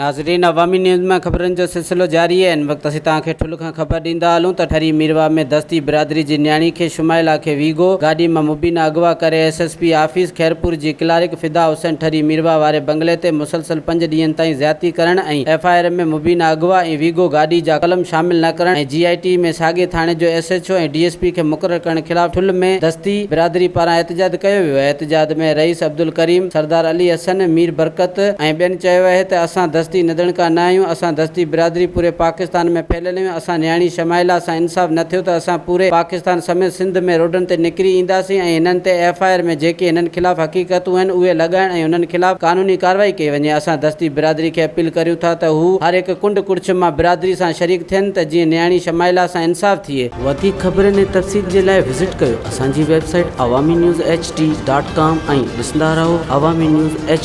ناظرين عوامي نيوز مان خبرن جو سلسلو جاري آهي ان وقت اسين توهان کي ٺل کان خبر ڏيندا هلون ته ٺري ميرواهه ۾ دستي برادري جي نياڻي کي شمائلا کي ويگو گاڏي مان مبينا اغوا ڪري S S P office Khairpur جي ڪلارڪ فدا حسين ٺري ميرواهه واري بنگلي تي مسلسل پنج ڏينهن تائين زيادتي ڪرڻ ۽ ايف I R ۾ مبينا اغوا ۽ ويگو گاڏي جا قلم شامل نه ڪرڻ ۽ جي آء ٽي ۾ ساڳئي ٿاڻي جو S H O ۽ D S P کي مقرر ڪرڻ خلاف ٺل ۾ دستي برادري پاران احتجاج ڪيو ويو آهي احتجاج ۾ رئيس عبدالڪريم، سردار علي حسن، مير برڪت ۽ ٻين چيو آهي ته اسان دستي ندڻڪا نه آهيون، اسان دستي برادري پوري پاڪستان ۾ ڦهليل آهيون، اسان نياڻي شمائلا سان انصاف نه ٿيو ته اسان پوري پاڪستان سميت سنڌ ۾ روڊن تي نڪري اينداسين ۽ هنن تي ايف I R ۾ جيڪي هنن خلاف حقيقتون آهن اهي لڳائڻ ۽ هنن خلاف قانوني ڪارروائي ڪئي وڃي، اسان دستي برادري کي اپيل ڪريون ٿا ته هو هر هڪ ڪنڊ ڪڙڇ مان برادري سان شريڪ ٿين ته جيئن نياڻي شمائلا سان انصاف ٿئي. وڌيڪ خبرن ۽ تفصيل جي لاء وزٽ ڪيو اسان جي website Awami news H D dot com ۽ ڏسندا رهو عوامي نيوز ايڇ.